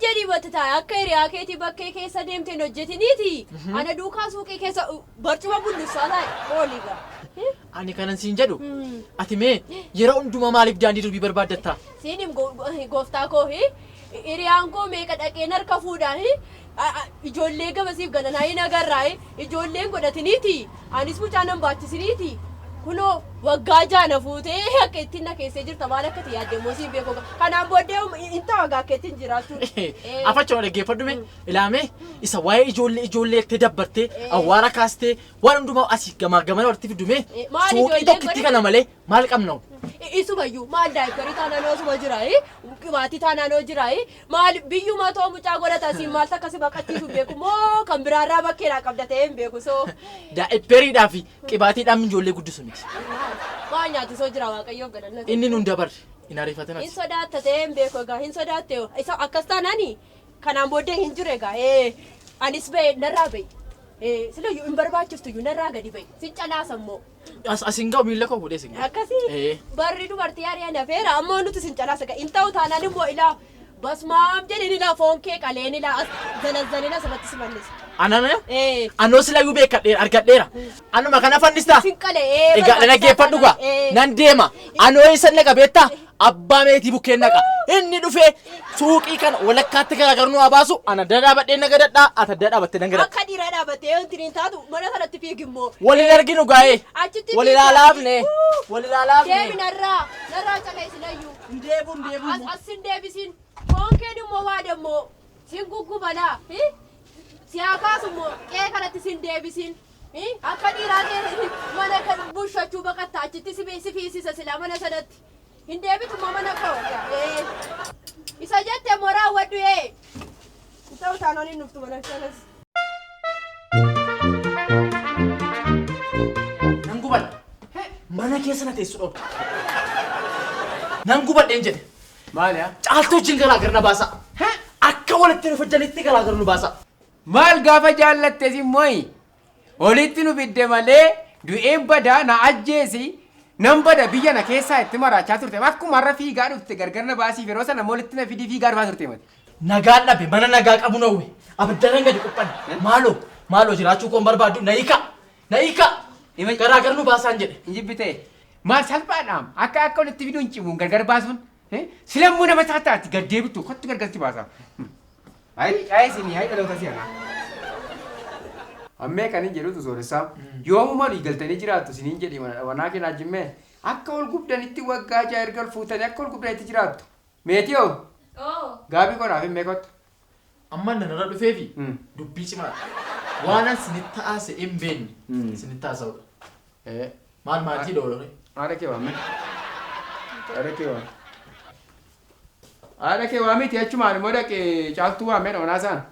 jedhii batti taa'e akka hiriyaa keetii bakkee keessa deemtee hin hojjetiniiti. Ana duukaa suuqii keessa barcuma bullussaa taa'e oolii gaa. Ani kanan siin jedhu ati mee yeroo hundumaa maaliif daandii durbii barbaaddatta? Siin him gooftaa koo hiriyaan koo meeqa dhaqeen harka fuudhaa ijoollee gamasiif gananaa hin agarraa ijoolleen godhatiniiti. Anis mucaa nan baachisiniiti. Kunoo waggaa jaana fuutee akka ittiin na keessee jirta maal akka itti yaadde immoo siin beeku. Kanaan booddee hin ta'u egaa akka ittiin jiraachuu. Afachoo dhaggeeffadhu mee ilaamee isa waa'ee ijoollee ijoollee itti dabbartee awwaara kaastee waan hundumaa asii gamaa gamana walitti fiddu mee Maal suuqii ijoolleen tokkitti godhe? kana malee maal qabna? Isumayyuu maal daayipparii taanaan osuma jira qibaatii taanaan jira maal biyyuma too mucaa godhata siin maal takka si baqachiisu beeku moo kan biraarraa bakkeedhaa qabda ta'ee hin beeku soo. Daa'ippeeriidhaa fi qibaatiidhaan ijoollee guddisu miti. Maal nyaatisoo jira waaqayyoof galanna. Inni nun dabarre hin ariifatin Hin ati. sodaatta ta'ee hin beeku egaa hin sodaatte isa akkas taanaani kanaan booddee hin jiru egaa anis ba'e narraa ba'e silayyuu hin barbaachiftu narraa gadi ba'e sin calaasa immoo. As as hin ga'u miilla koo fuudhee sin ga'u. Akkasii barri dubartii ari'an hafeera ammoo nuti sin calaasa hin ta'u taanaan immoo ilaa basmaam jedhin ilaa foon kee qaleen ilaa as zalazzalin asirratti si fannisa. Anana anoo silayyuu beekadheera argadheera. Anuma kana fannistaa? Sin qalee. Egaa na dhaggeeffadhu gaa. Nan deema. Anoo isa naqa beektaa? Abbaa meetii bukkeen naqa. Inni dhufee suuqii kana walakkaatti garagaru nu haa baasu. Ana adda dhaabadhee na gadadhaa. Ati adda dhaabattee nan gadadha. Akka dhiiraa dhaabattee wanti hin taatu mana sanatti fiigi immoo. Wal hin arginu gaa'ee. Achitti Wal ilaalaafne. Wal ilaalaafne. Deemi narraa narraa calee silayyuu. Hin deebu hin deebu. As as sin deebisin. Foon keen immoo waa demmoo sin guggubalaa. Si haa kaasu immoo qe'ee kanatti sin deebisin. Akka dhiiraa ta'e mana kan bulchachuu baqatta achitti si fiisisa silaa mana sanatti. Hin deebitu immoo mana koo. Isa jette immoo raawwadhu ee. Ta'u taanoon hin dhuftu mana sanas. Nan gubadha. Mana keessa na teessu dhoobde. Nan gubadheen jedhe. Maali haa? Caaltuu wajjin garaagar na baasa. Akka walitti nu fajjanitti garaagar nu baasa. Maal gaafa jaallattes immoo olitti nu fidde malee du'een badaa na ajjeesi nan bada biyya na keessaa itti maraachaa turte akkuma har'a fiigaa dhufte gargar na baasiif yeroo sana olitti na fidii fiigaa dhufaa turte mati. Nagaan dhabe mana nagaa qabu na uwwe. Abiddarran gadi quphanne. Maaloo maaloo jiraachuu koon barbaadu na hiika na hiika. Garaagar nu baasaan jedhe. Hin jibbitee maal salphaadhaam akka akka walitti fiduun hin cimuun gargar baasuun silammuu nama taataati gad deebitu kottu gargarti baasa. Ayi ayi isinii ayi dhaloota si'anaa. Ammee kan hin jedhutu sooressaa yoomuma olii galtanii jiraattu isiniin jedhi wanaa keenaa jimmee akka ol gubdanitti waggaa ja'a erga ol fuutanii akka ol gubdanitti jiraattu. Meetiyoo gaabii qonaaf hin meekottu. Amma nan irra dhufeefi dubbii cimaadha. Waan an sinitti haasa'e hin beekne sinitti haasa'udha. Maal maatii dhoolore? Haadha kee waame. Haadha kee waame. Haadha kee waamiti achumaan immoo dhaqee caaltuu waamee dha manaa isaan.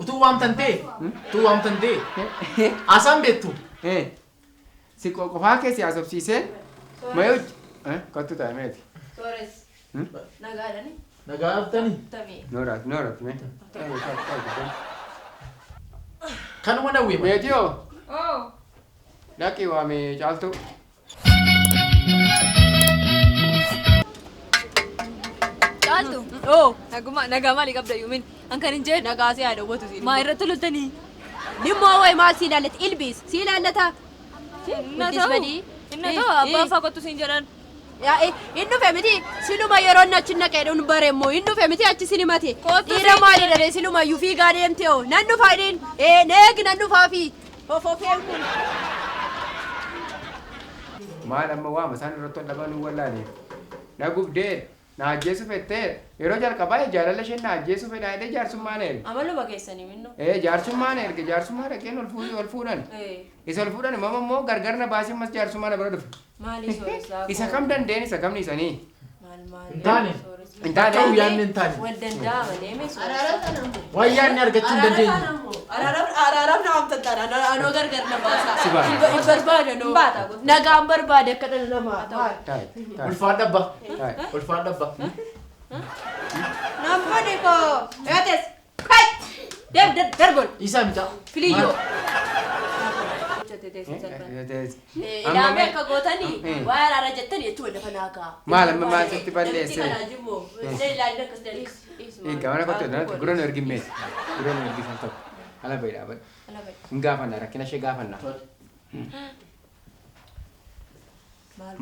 Utuu waamtan ta'e utuu waamtan ta'e haasaan beektu. Si qofaa kee si haasofsiisee mayoo kottu taa'e meeti. Soores. Nagaadhani. Nagaa haftanii? Tamii. Nooraati nooraati mee. Kanuma nawwee. Meetiyoo dhaqii waame caaltuu. Caaltu. Oo. Naguma nagaa maalii qabda yuumin? An kan hin jedhu. Nagaa si haa dhowwatu siin. Maa irratti loltanii? Dhimmoo wayi maal si ilaallata? Ilbiis si ilaallata? Inna ta'u. Inna ta'u abbaa faa kottu siin jedhan. Hin dhufe miti siluma yeroo inni achi naqee dhuun bare immoo hin dhufe miti achi sin himate. Kottu Dhiira siin maali dharee siluma iyyuu fiigaa deemte hoo nan dhufaa jedheen ee neegi nan dhufaa fi fofofeen kun. Maal amma waama isaan irratti ol dhaban wallaale. Na gubdee na ajjeesu fettee yeroo jalqabaa jaalala isheen na ajjeesu fedhaa jedhee jaarsummaan erge. Amaluma keessanii minnu. Ee jaarsummaan erge jaarsummaa dhaqeen ol fuudhi ol fuudhan. Isa ol fuudhan immoo immoo gargar na baasii ammas jaarsummaa na bira dhufe. Maali sooressaa? Isa kam dandeen isa kamni isanii. Maal maal? Hin taane. Hin taane. Akka yaadne hin taane. Wal danda'a malee mee sooressaa? Waan yaadne argachuu hin dandeenye. Araaraaf na waamtan taana anoo gargar na baasa. Si baasa. Hin barbaada noo. Baata gosa. Nagaan barbaade akka dhala namaa. Taa'e taa'e Ulfaan dhabba. taa'e. Ulfaan dhabba. Naan fuudhi koo. Eetes. Kai. Deem darbol. Isaa micaa. Filiyyoo. Fudhatee teessee salphaan. Ilaamee akka gootanii waa'ee araara jettanii jechuudha lafa naa ka'a. Maal amma maal sitti balleesse? Namtichi kanaa jimmoo. Ilaalli akkas dalga. Egaa mana kottu natti gurra nu ergimmees. Gurra nu ergisan tokko. Ala bahi dhaabadhu. Hin gaafanna rakkina ishee gaafanna.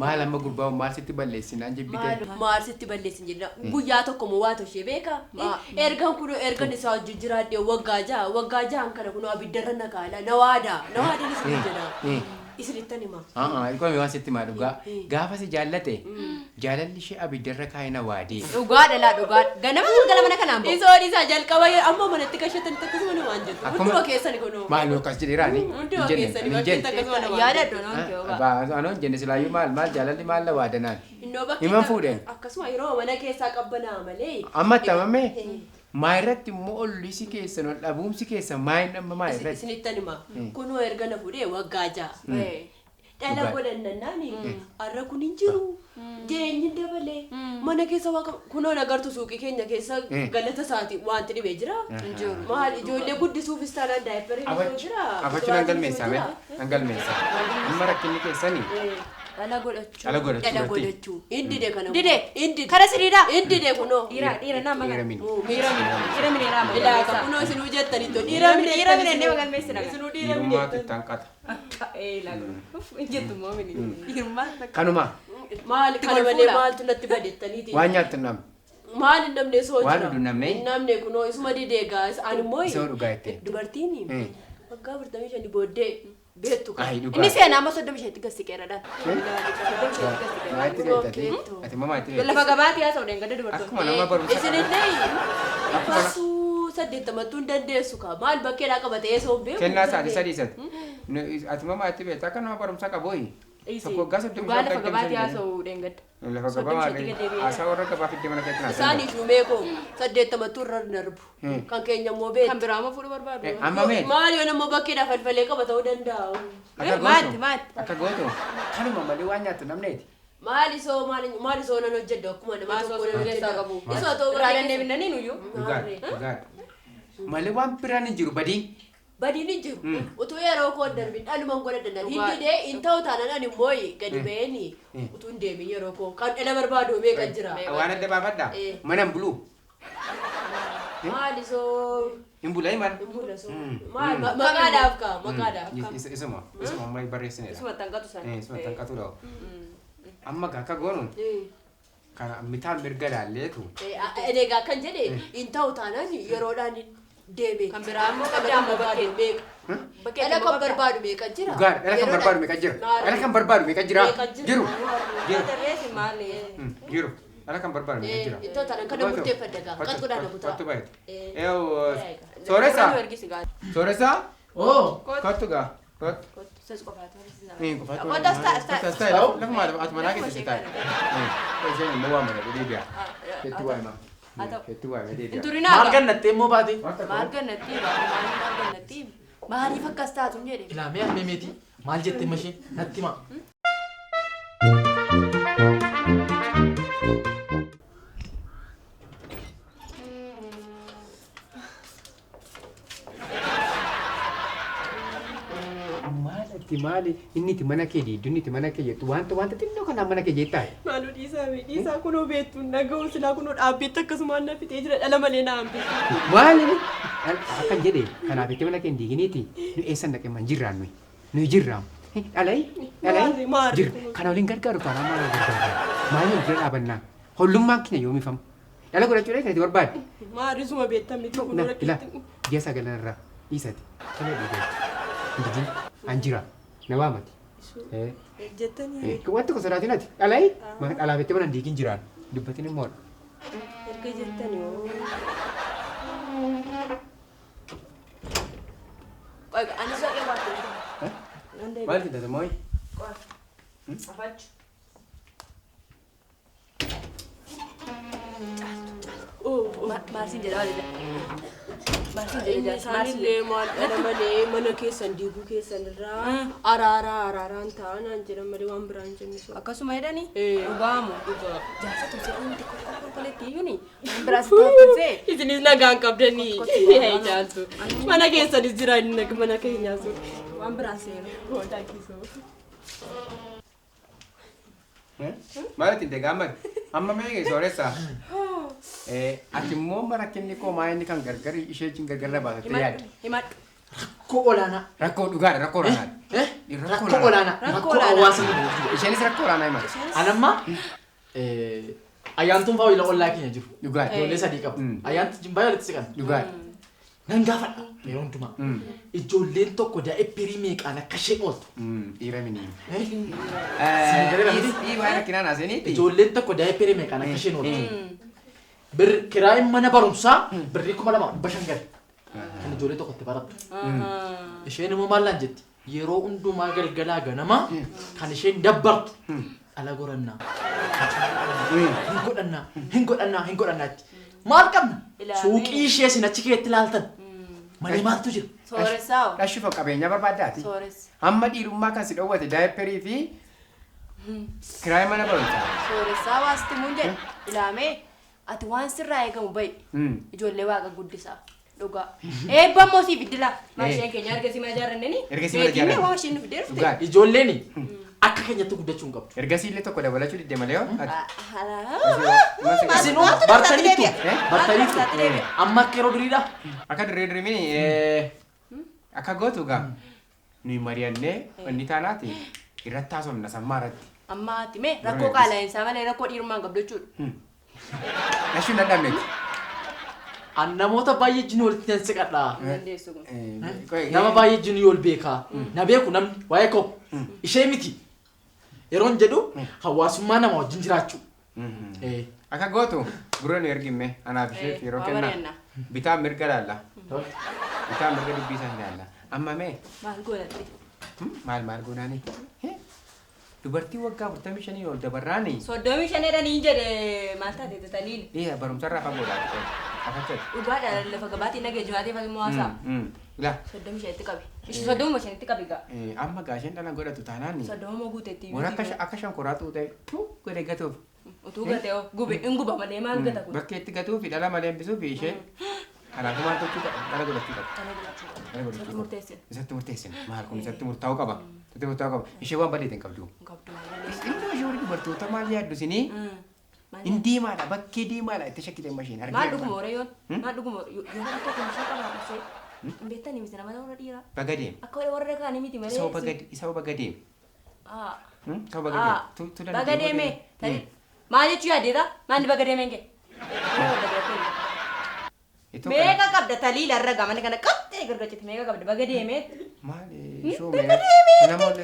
Maal amma gurbaa maal sitti balleessinaan jibbite? Maal sitti balleessin jenna. Guyyaa tokko moo waa toshee beeka. Ergan kun ergan isaa wajjin jiraadhe waggaa ja'a waggaa ja'an kana kun abiddarra na kaala na waada na waada isin jedha. Isinittan hima. Ilkoome waan sitti maa dhugaa. Gaafa si jaallate jaalalli ishee abiddarra kaa'e na waadee. Dhugaadha laa dhugaadha. Ganama galgala mana kanaan ba'u. Isoon isaa jalqaba amma manatti gashatanitti akkasuma namaan jettu. Hunduma keessani kunoo. Maal nu akkas jedheeraani? Hunduma keessani bakkeetti akkasuma namaan Yaadadhu noon kee ogaa. Anoon jenne silaayyuu maal maal jaalalli maal na waadanaan? Innoo bakki Himan fuudheen. Akkasuma yeroo mana keessaa qabbanaa malee. Amma itti amame maa irratti immoo ollisi keessan ol dhabuumsi keessan maa inni amma maa irratti? Isinittan hima. Kunoo erga na fuudhee waggaa ja'a. Dhala godhannannaani har'a kun hin jiru. Jireenyi dabalee mana keessa waa qabu. Kunoo nagartu suuqii keenya keessa galata isaati wanti dhibee jira. Maal ijoollee guddisuufis taanaan daayipparii bituu jira. Afachuun nan galmeessa mee? Nan galmeessa. Amma rakkinni keessanii Dhala godhachuu. dhala godhachuu Dhala irratti. godhachuu. Hin dide kana. Dide. Hin dide. Kara siriidhaa. Hin dide kunoo. Dhiira dhiira nama Dhiira kana. mini. Dhiira mini. Dhiira mini nama Ilaa galmeessa. kunoo isinuu jettaniitoo Dhiira mini dhiira mini nama galmeessa nagaa. Isinuu dhiira Dhiirummaatu mini. itti hanqata. Ee laa. Uff jettu moo mini. Dhiirummaa. Kanuma Maal Itti kana malee kolfuudha. maaltu natti badettaniiti. waan nyaattu namni. Maal hin namne soo Waan jira. dhudu namne? Hin namne kunoo isuma didee gaa ani immoo Isoo dhugaa jettee. dubartiin waggaa 45 booddee beektu kan. Ayi dhugaa. Inni seenaa amma 35tti gad siqeeradha. Maa itti beektati? Ati immoo maa itti beekta? Lafa gabaatti haasa'u deengada dubartoota. Akkuma nama barumsa Isinillee ifaasuu 80ttuu hin dandeessu kaa maal bakkeedhaa qabatee soo beeku. Kennaa isaati sadii isati. Ati immoo maa itti beekta? Akka nama barumsa qabu hoyi. Tokko waggaa soddomii Dhugaa shan lafa gabaatti gaddeemsa haasa'u deengada. Lafa gabaa maali? Haasaa warra gabaa fiddee mana keetti naasa'u. Isaan ishuu koo 80ttuu irra darbu. Kan keenya immoo beektu. Kan biraa immoo fuudhuu barbaadu. Amma mee? Maal yoo nama bakkeedhaa falfalee qaba ta'uu danda'a. Akka Maatti gootu. maatti. Akka gootu. Kanuma malee waan nyaattu namneeti. Maal isoo maal isoo nan hojjedhu akkuma nama Maal tokko isoo nan keessaa hojjedha. qabu. Isoo ta'uu Irraa bakkee dandeebinnanii nuyyuu. Dhugaadha. Dhugaadha. Malee waan biraan hin jiru badiin. Badiin hin jiru. Utuu yeroo koo hin darbin dhaluman godhadha nan hin didee hin ta'u taanaan ani immoo gadi ba'een utuu hin deemin yeroo koo kan dhala barbaadu meeqa jira. Waan adda baafadha. Mana hin buluu. Maal isoo Hin bulaa mana. hin bula soo. Maal maqaadhaaf kaa maqaadhaaf kaa. Isuma. Isuma amma barreessinedha. Isuma tanqatu sana. Isuma tanqatu Amma akka goonu kana mitaan mirga laalleetu. Egaa kan jedhe hin ta'u taanaan yeroodhaan deeme. Kan biraa immoo Dhala qabdaa kan barbaadu meeqa. Dhala kan barbaadu meeqa jira. Dhugaadha. Dhala kan barbaadu meeqa jira? Dhala kan barbaadu meeqa jira? Jiru. Jiru. Tarreessi maali? Jiru. Dhala kan barbaadu meeqa jira? Ittoo taanaan kana murteeffadha gaa. Kan godhaan na Kottu baay'ate. Eh. Sooressa. Ergisi gaa. Sooressa. Oo. Kottu gaa. Kottu. Sas qofaatu harkisi. Kottu Kottu as taa'e, as taa'e. As taa'e. Lafa ati manaa keessa si taa'e. Isheen immoo waamama deebi'a. Hedduu waamama. Hedduu waamama deebi'a. Turinaa Maal gannattee immoo baate? Maal gannatti? Maal gannatti? Maaliif akkas taatu hin jedhe? Ilaamee harmee meetii maal jette mashee natti himaa. Maal ati maali inni itti mana kee diiddu inni itti mana kee jettu wanta wanta xinnoo kanaan mana kee jettaa. Maaloo dhiisaa mee dhiisaa kunoo beektu dhaga'u silaa kunoo dhaabbeetti akkasumaan na fixee jira dhala malee na hambise. Maali akkan jedhe kanaaf itti mana kee hin diiginiiti nu eessan dhaqee man jirraan nuyi nuyi jirraam. Dhalai dhalai Maali, jira kana waliin gargaaru taanaan maal wal gargaaru maali wal bira dhaabannaa hollummaan keenya yoomifamu dhala godhachuudhaan kan itti barbaade. Maali suma beektan miti kunoo Na ila rakkitti. ji'a sagalanirraa dhiisati kana dhiigee hin didin an jira na waamati. Jettanii Wanti kun sodaatin ati dhalai dhalaaf itti mana hin diigin jiraan dubbatin immoo erga jettanii hoo. Anis waaqee waatu. Maal fidate mooyi? Afachu. Maal siin jedha maal jedha? Maal siin jedha jaarsi? Maal siin jedha? Isaanillee maal dhala malee mana keessan diiguu keessan irraa araaraa araaraan ta'a naan jedhan malee waan biraan jenne so. Akkasuma jedhani? Eh. Dhugaamu. Jaarsa tumsee wanti kolkoletti iyyuuni. Waan biraas taasisee. Isinis nagaan qabdanii. Caaltu. Mana keessanis jira inni mana keenyaa sun. Waan biraan seenu. Taakkisoo. Maal ittiin deegaaman? Amma mee sooressa? Ati immoo rakkinni koo maa inni kan gargar ishee wajjin gargar na baasattee yaadde? Himadhu. Rakkoo olaanaa. Rakkoo dhugaadha, rakkoo olaanaadha. Rakkoo olaanaa. Rakkoo Rakkoo olaanaa. hawaasa keenya. Isheenis rakkoo olaanaa himata. Anamma ayyaantuun fa'aa ollaa keenya jiru. Dhugaadha. Ijoollee sadii qabu. Ayyaantu jimbaa walitti siqan. Dhugaadha. Nan gaafadha yeroo hundumaa. Ijoolleen tokko daa'iperii meeqaan akka isheen ooltu. Dhiira mini. Siin galee miti? Waan rakkinaan haasaniiti. Ijoolleen tokko daa'iperii meeqaan akka isheen ooltu. Bir kiraayin mana barumsaa birrii 2500 gale. Kan ijoollee tokko itti barattu. Isheen immoo maal naan jetti? Yeroo hundumaa galgalaa ganama kan isheen dabbartu dhala gorannaa. Hin godhannaa, hin godhannaa, hin godhannaa jetti. Maal qabna? Ilaalee. Suuqii ishee isin achi keessatti ilaaltan. Malee maaltu jira? Sooressaa. Dhashuuf qabeenya barbaaddaati. Sooressa. Hamma dhiirummaa kan si dhoowwate daayiperii fi kiraayii mana barumsaa. Sooressaa waasti muun jedhe. Ilaamee ati waan sirraa eegamu ba'i. Ijoollee waaqa guddisaa. Dhugaa. Eebba immoo siif iddila. Maasheen keenya erga si mana ijaarranneni. Erga si mana Meetiin ijaarranne. waan isheen nu fiddee dhufte. Dhugaadha. Ijoolleen akka keenyatti guddachuu hin qabdu. Ergasii illee tokko dabalachuu didde malee hoo? Ati. Isinuu bartaniittu. Bartaniittu. Maaltu deebi'a? Amma akka yeroo duriidha. Akka dirree dirree mini akka gootu gaa nuyi mari'annee wanni taanaati irratti haasofna sammaa irratti. Amma ati mee rakkoo qaala'insaa malee rakkoo dhiirummaa hin qabdu jechuudha. Dhashuu hin danda'amneeti. An namoota baay'ee jini walitti nan siqadha. Hin dandeessu kun. Nama baay'ee jini ol beekaa. Na beeku namni waa'ee koo. Ishee miti. Yeroon jedhu hawaasummaa nama wajjin jiraachuu. Akka gootu gurra nu ergimme anaaf isheef yeroo waa kennaa. mari'anna. Bitaa mirga laalla. Bitaa mirga dubbii isaa ilaalla. Amma mee Maal godhatte? maal maal goonaani? Dubartii waggaa 45 ol dabarraani. 35 jedhanii jedhe maal taate taliili? Ee barumsarraa fagoodha. Afachati. Dhugaadha lafa gabaatiin nagee jimaatee fa'i immoo haasa'a. Laa 35tti qabi. Ishii 35tti qabi gaa. amma gaasheen dhala godhatu taanaani. 30 guuteetti. Waan akka akka shankoraatu ta'e godhe gatuuf. Utuu gatee hoo gube hin guba malee maal gata kun? Bakka itti gatuu fi dhala malee hambisuu fi ishee kanaafuu maal gochuu qaba? Dhala godhachuu qaba. Dhala godhachuu qaba. Dhala godhachuu Isatti qaba. murteessina. Isatti murteessina. Maal kun isatti murtaa'uu qaba. Isatti murtaa'uu qaba. Ishee waan badeete hin qabdu. Hin qabdu maal malee. Inni ishee warri dubartoota maal yaaddu isinii? Maal Hin diimaadha bakkee diimaadha itti shakkite amma isheen Maal dhuguma horeeyoon? Maal dhuguma yoo tokko ishee qaba qabsee? Hin beektanii miti nama warra dhiiraa. Baga deema. Akka warra kaanii miti malee. Isa baga deema. Ah. Isa baga deema. Tu tu Baga deeme. Maal jechuu yaaddeeta? Maalli baga deemeen kee? Meeqa qabda taliila irra gamana kana qabxee gargachite meeqa qabda baga deemee? Maal ishoo meeqa?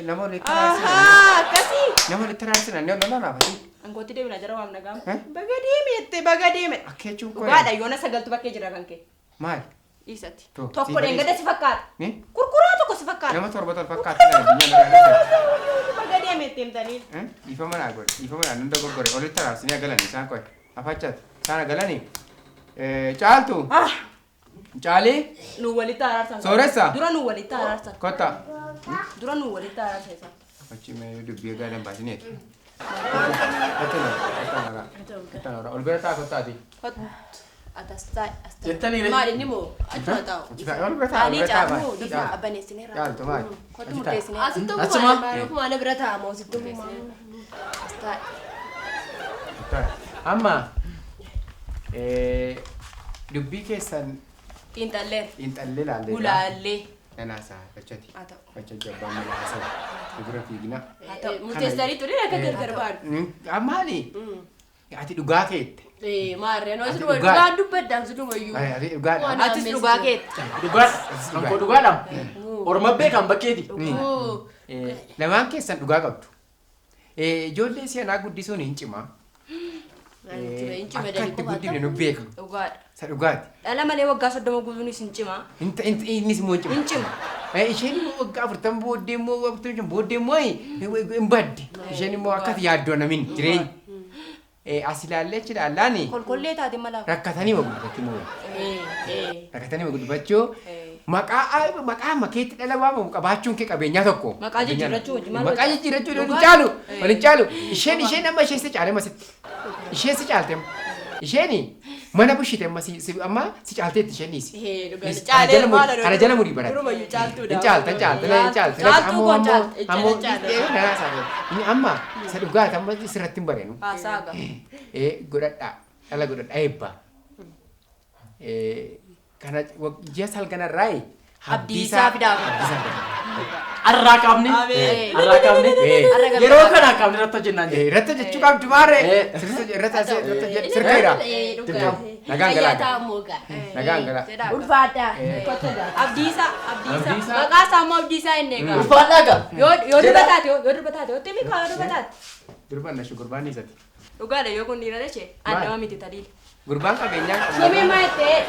Nama walitti raarsina. Ahaa akkasii. Nama walitti raarsina inni ol naafati. Ankootti deemina jara waamna gaama. Baga deemette baga deeme. Akka jechuun koo. Dhugaadha yoona sagaltu bakkee jira kan kee. Maal? Dhiisati. To, Tokko si dheengada si fakkaata. Ni? Kurkuraa tokko si fakkaata. Nama torba tol fakkaata addunyaa irraa. Baga deemette himtanii. Dhiifama naa godhe dhiifama naa nunda goggore olitti araarsinee galanii isaan qoy afachati isaan galanii caaltu caalii Nu walitti araarsan. Sooressa? Dura nu walitti araarsan. kotta Dura nu walitti araarsan isaan. afachi mee dubbii gaadhan baasineeti kottaa ol bira taa kottaati Atas taa'e as taa'e. Jettanii ree? Maal inni moo achuma taa'u. ol bira taa ol Caalii bira taa caaluu baasi dubbii abbaneessineerra. caaltu maali Kottu murteessineerra. Asitti Achuma? maal bira taa'amu asitti maal as taa'e. Amma dubbii keessan Xiinxalleen. xiinxallee laallee Gulaallee. Nanaasaa fachati Haa ta'u. facha jabbaa mala haasa'u dubara fiigina. Haa ta'u. Murteessanii ture akka gargar baanu. Maali? Ati dhugaa keette. Maarree noo Ati siduma dhugaa- dhugaan dubbaddaam siduma iyyuu. Ati dhugaadha. Waan Atis dhugaa keette. Dhugaadha. Kan koo dhugaadha. Orma beekan bakkeeti. Lamaan keessan dhugaa qabdu. Ijoollee seenaa guddisuun hin cimaa. Akka itti guddifne nu beeka. Dhugaadha. Isa dhugaati. Dhala malee waggaa 30 guutuunis hin cimaa. Innis immoo hin cima. Hin cima. Isheen immoo waggaa 40 booddee immoo 45 booddee immoo hin badde. Isheen immoo akkas yaaddoo namin jireenya. As ilaallee achi ilaallaani Kolkollee taate mala. rakkatanii ma guddifachuu moo rakkatanii ma guddifachuu maqaa maqaa makeetti dhala waamamu qabaachuun kee qabeenyaa tokko. Maqaa jijjiirrachuu wajjin maal Maqaa hojjeta? jijjiirrachuu waliin Dhugaa? caalu waliin caalu isheen isheen amma isheen si caale masitti isheen si caalte amma isheen Mana bushite amma si amma si caalteetti isheen dhiisi. Caalee maal Kana jala murii baradhu. Durumayyuu caaltuudha. Hin caalta, hin caalta, hin caalta. Caaltuu koo caalta. Ammoo inni amma isa dhugaati amma sirratti hin bareenu. Haasaaga. Godhadhaa dhala godhadhaa eebba. Kana ji'a salganarraa Abdiisaa fidaa. Arraa qabne. Abee. Arraa qabne. Eh. Yeroo kana qabne irratti hojjennaan jedhe. Irratti hojjechuu qabdu maarree. Irratti sirkeera. Nagaan galaa. Nagaan galaa. Ulfaadhaa. Abdiisaa. Abdiisaa. Abdiisaa. Maqaa isaa immoo Abdiisaa inni egaa. Ulfaadhaa gaa. Yoo yoo durba taate yoo durba taate yoo timi kaa yoo durba taate. Durbaan na gurbaan isati. Dhugaadha yoo kun dhiira dachee annama miti taliila. Gurbaan qabeenyaan qabu. Shimii maa jettee.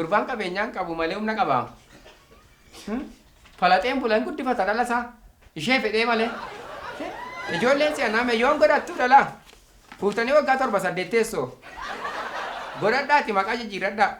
Gurbaan qabeenyaan qabu malee humna qaba. Falaxeen bulan guddifata dhala isaa. Ishee fedhee malee. Ijoolleen si'anaa meeyyoon godhattu dhala. Fuutanii waggaa 7 8 teessoo. Godhadhaati maqaa jijjiirradhaa.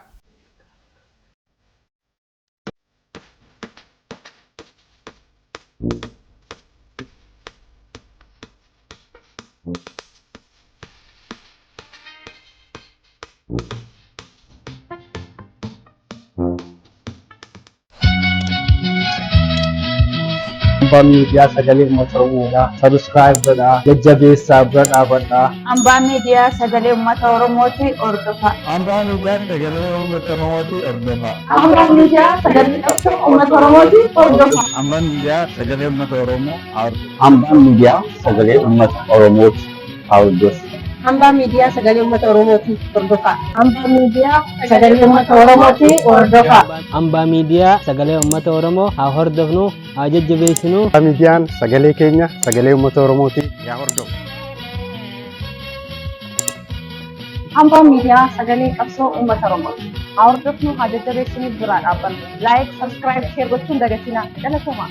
Hambaa Miidiyaa sagalee uummata Oromoodha. Subscribe godhaa, jajjabeessaa, bira dhaabadhaa. Hambaa Miidiyaa sagalee uummata Oromooti hordofaa. Hambaa Miidiyaa sagalee uummata Oromooti hordofaa. Hambaa Miidiyaa sagalee uummata Oromooti hordofaa. Hambaa Miidiyaa sagalee uummata Oromoo hordofaa. Hambaan Miidiyaa sagalee uummata Oromooti hordofaa. Hambaa Miidiyaa sagalee uummata Oromooti hordofaa. Hambaa Miidiyaa sagalee uummata Oromooti hordofaa. Hambaa Miidiyaa sagalee uummata Oromoo haa hordofnu, haa jajjabeessinu. Hambaa Miidiyaan sagalee keenya sagalee uummata Oromooti yaa hordofu. Hambaa Miidiyaa sagalee qabsoo uummata Oromooti. Haa hordofnu, haa jajjabeessinu, biraa dhaabbannu. Like, subscribe, share gochuun dagatinaa. Galatoomaa.